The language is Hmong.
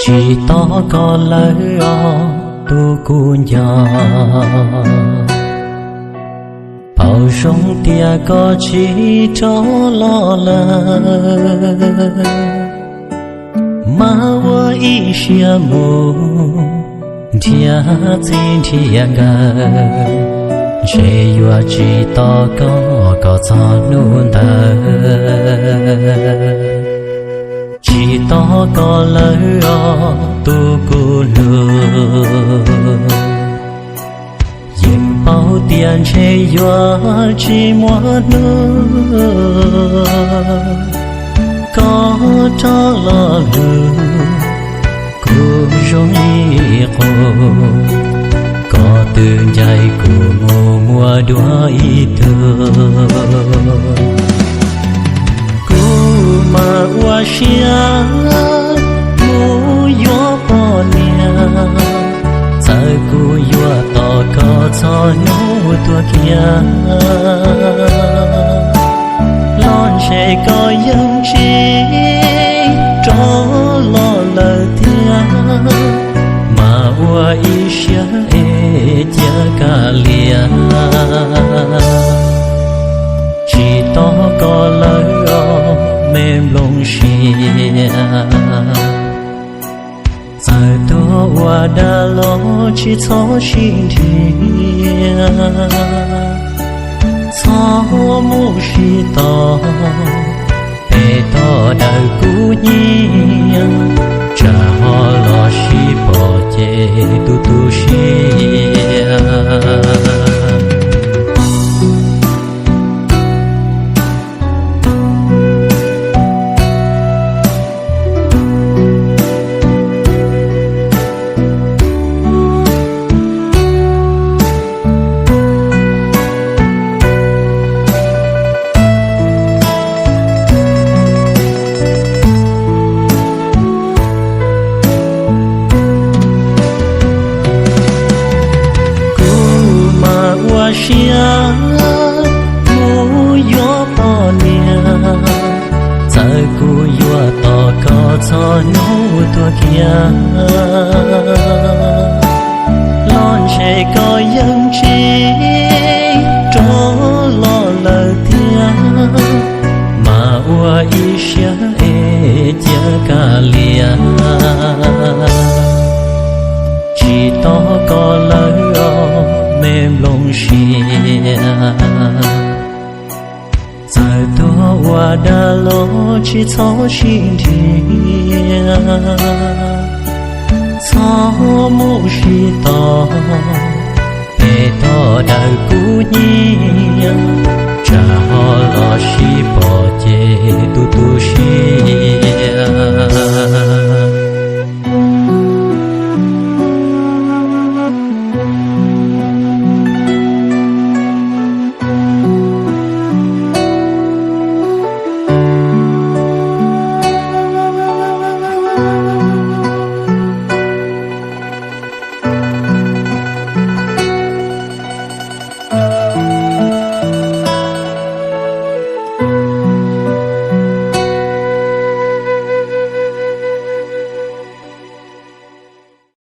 Tsis tos koj lawm os tus kuv nco, pom zoo tias koj tsis rov los lawm. Mas ua ib siab mus nrhiav txij nrhiav nkawm, ntshe yuav tsis tos koj kom txog hnub ntawd. Tsis tos koj lawm os tus kuv hlub, yeej paub tias ntshe yuav tsis muaj hnub koj rov los lwm kuv zoo ib qus. Koj twb ncaim kuv mus muaj dua ib tug, kuv mas ua siab mus yuav poj niam. Txawm kuv yuav tos koj txog hnub tuag kiag los ntshe koj yeej tsis rov los lawm tiag. Mas ua ib siab es cia kav liam, tsis tos koj lawm os me nplooj sia. Txawm tuag ua dab los tsis txhob sib nrhiav, txhob mus sib tos pem toj daws kuv nyiam, tsam ho los sib pom ces tu tu siab. Kuv mas ua siab mus yuav poj niam, txawm kuv yuav tos koj txog hnub tuag kiag los ntshe koj yeej tsis rov los lawm tiag. Mas ua ib siab es cia kav liam, tsis tos koj lawm os me nplooj sia. Txawm tuag ua dab los tsis txhob sib nrhiav, txhob mus sib tos pem toj daws kuv nyiam, tsam ho los sib pom ces tu tu siab.